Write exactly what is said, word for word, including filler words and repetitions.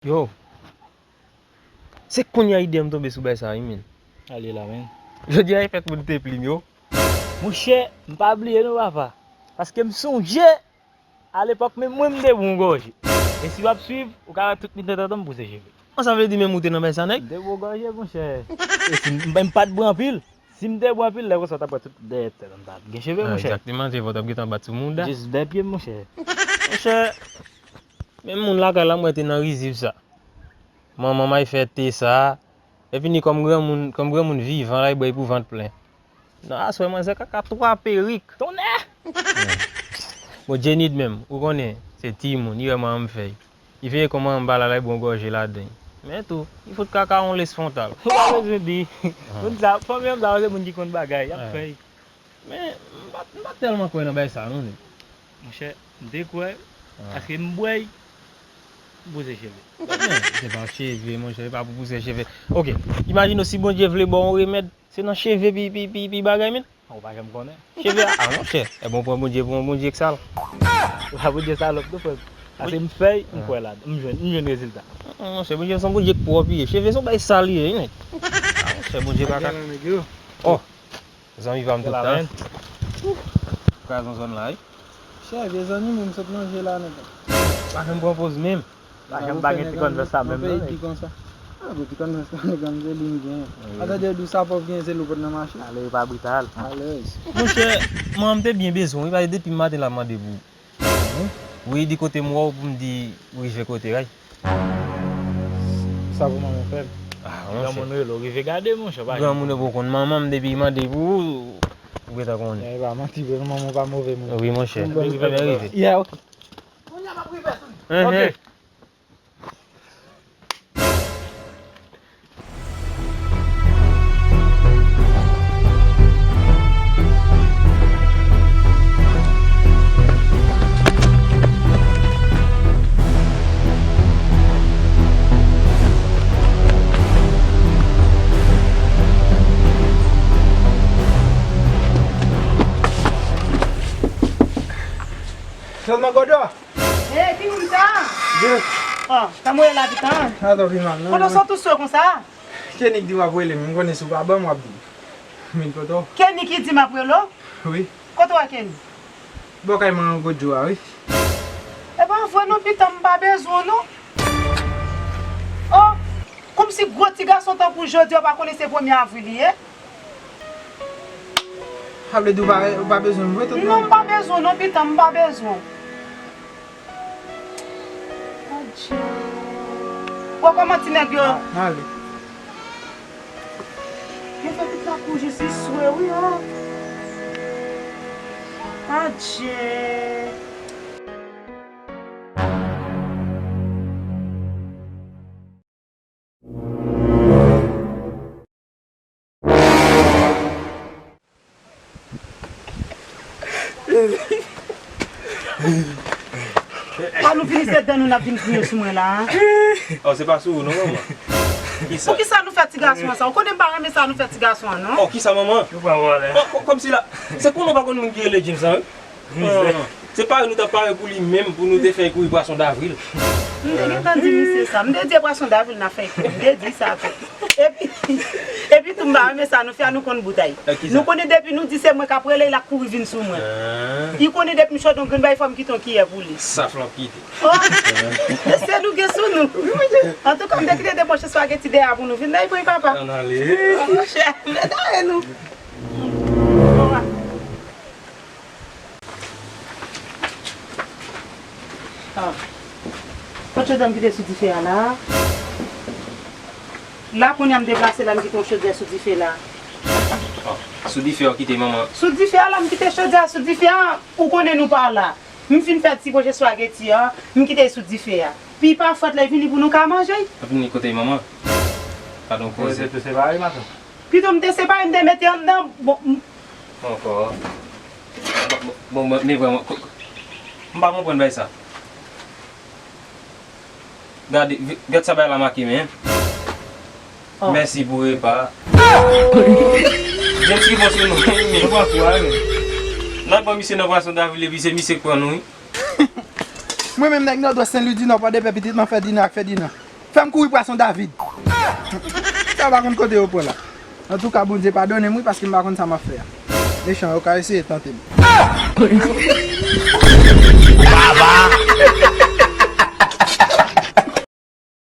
Yo, se kounye a ide m tonbe sou bagay sa wi, men. Ale la, men. Jodi a, e fèt moun te plim yo. Monchè, m pa bliye non, papa. Paske m sonje, alepòk, menm mwen, m te bwè yon gòje. E si w ap swiv, ou ka wè tout mitan tèt an m pouse cheve. An, sa vle di menm ou te nan bagay sa, nèg? M te bwè yon gòje, monchè. E si m, m pa t bwè anpil, si m te bwè anpil, lè konsa, w t ap wè tout dèyè tèt an, m t ap gen cheve, monchè. Egzakteman, se vòt ap gentan bat sou mouda. Jis dèyè pye m, monchè. Monchè, menm moun lakay la, m wè te nan rizib sa. Manman m ay fè te sa. Epi ni kòm granmoun, kòm granmoun vivan la, li bwè epouvant plen. Non, aswè, manzè kaka twa perik. Tonnè! Bon, Jenid menm, ou konnen, se timoun, li wè manman m fè. Li veye kòman m ba la, la, li bwè yon gòje ladan. Men tou, li fout kaka yon les fwontal. Ou pa bezwen di. Moun sa, fanmi an sa, se moun ki konn bagay, y ap fè. Men, m pa, m pa tèlman kwè nan bagay sa, non, nèg. Monchè, m te kwè, paske m bwè, m pouse cheve. Men, se pa cheve, monchè, se pa pou pouse cheve. Oke, imajine w si Bondye vle ba w yon remèd, se nan cheve pi, pi, pi, pi bagay, men. Ou pa janm konnen. Cheve a, a, monchè, e bon, pran Bondye pou yon Bondye k sal. Ou pa Bondye salòp, non, frè m. Paske m fè, m kwè la, m jwenn, m jwenn rezilta. Monchè, Bondye se yon Bondye k pwòp li ye. Cheve se yon bagay sal li ye, wi, nèg. A, monchè, Bondye pa ka. Ò. Zanmi pa m tout tan. Kraze yon zòn la, wi. Chè, vye zanmi, men m sot manje la, nèg. Pa janm pran poz menm. Pa janm pa gen ti kònnvès sa menm, non, nèg. Pi konsa. A, bon, ti kònnvès sa, nèg, an se li m gen. Atande, di w sa pòv gen, se li w pot nan mache. Ale, pa brital. Alèz. Monchè, manman m te byen bezwen w, wi, paske depi maten l ap mande pou ou. Wi, di kote m wè w pou m di w rive kote, ray. Sa pou manman w fè l? Ah, monchè. Granmoun rele w rive gade, monchè, pa janm. Granmoun yo poko konn manman m, depi mande pou ou, ou gentan konnen. E pa manti vre, manman w pa move moun. Wi, monchè. Rive, rive. Yeah, ok. Kounye a m ap rive sou li. Ok. Sèlman Godo. Hey, ki moun sa? Yes. Oh, tanm ou ye la pitan. Atò, pi mal, non. Kote w sot tou sou konsa? Kenny k di w ap rele m, m konnen si w pa ban m, w ap di m. Min poto. Kenny ki di m ap rele w? Wi. Kote w wè Kenny? Bò kay manman Godjo a, wi. E pa vre non, pitan, m pa bezwen w non. Oh, kòmsi gwo ti gason tankou jodi a w pa konnen se premye avril li ye? Sa vle di w pa, ou pa bezwen m vre, tonton? Non, m pa bezwen w non, pitan, m pa bezwen w. Adje. Wè kòman ti nèg yo. Ale. Yo fè tout lakou jis li swe, wi, oh. Adje. Kan nou vini se dan nou n ap vin griyen sou mwen la. Oh, se pa sou ou non, manman. Kisa? Poukisa nou fè ti gason an sa? Ou konnen m pa renmen sa nou fè ti gason an, non? Oh, kisa, manman? Ou pa wè. Oh, kò-, kòmsi la, se konnen w pa konn moun ki rele James la, wi. Mizè. Se pare nou t ap pare pou li menm, pou nou te fè kouri pwason davril. M te gentan di misye sa. M te di e pwason davril n ap fè kouri. M te di sa tou. Epi, epi tou m pa renmen sa nou fè a, nou konn bout a y. E, kisa? Nou konnen depi nou di se mwen k ap rele, l ap kouri vin sou mwen. Ah. Li konnen depi m chòt yon grenn bay, fò m kite yon kiyè pou li. Saf l ap kite. Oh, se nou gen sou nou. Antouka, m te kite de pòch espageti dèyè a pou nou vin. Lè pou papa. Ann ale. Oh, monchè, m te tare nou. Ah. Kot chodyè m kite sou dife a la? La, kounye a m deplase la, m kite yon chodyè sou dife la. Ah, sou dife a w kite, manman? Sou dife a la, m kite chodyè a sou dife a, ou konnen nou pa la. M fin fè ti pòch espageti a, m kite l sou dife a. Pi pa fwèt lè l vini pou nou ka manje. L ap vini kote manman? Gadon koze. Yo te tou separe, matant. Pito m te separe, m te mete anndan. Bon, m- Ankò. Bon, bon, bon, men vrèman, ko-, ko-, m pa konprann bagay sa. Gade, gad sa bagay la make men. Oh. Mèsi pou repa a. James ki bon sou nou. Nou pran kou a, wi. N ap ban misye nan pwason davril epi se misye k pran nou, wi. Mwen menm nèg Nòdwès Sen Lwi di Nò, Pòdepè, Pitit Mwen, Fèdinan ak Fèdinan. Fè m kouri pwason David. Sa pa konn kote yo pran la. Antouka, Bondye padone m wi, paske m pa konn sa m ap fè a. Mechan yo ka eseye tante m.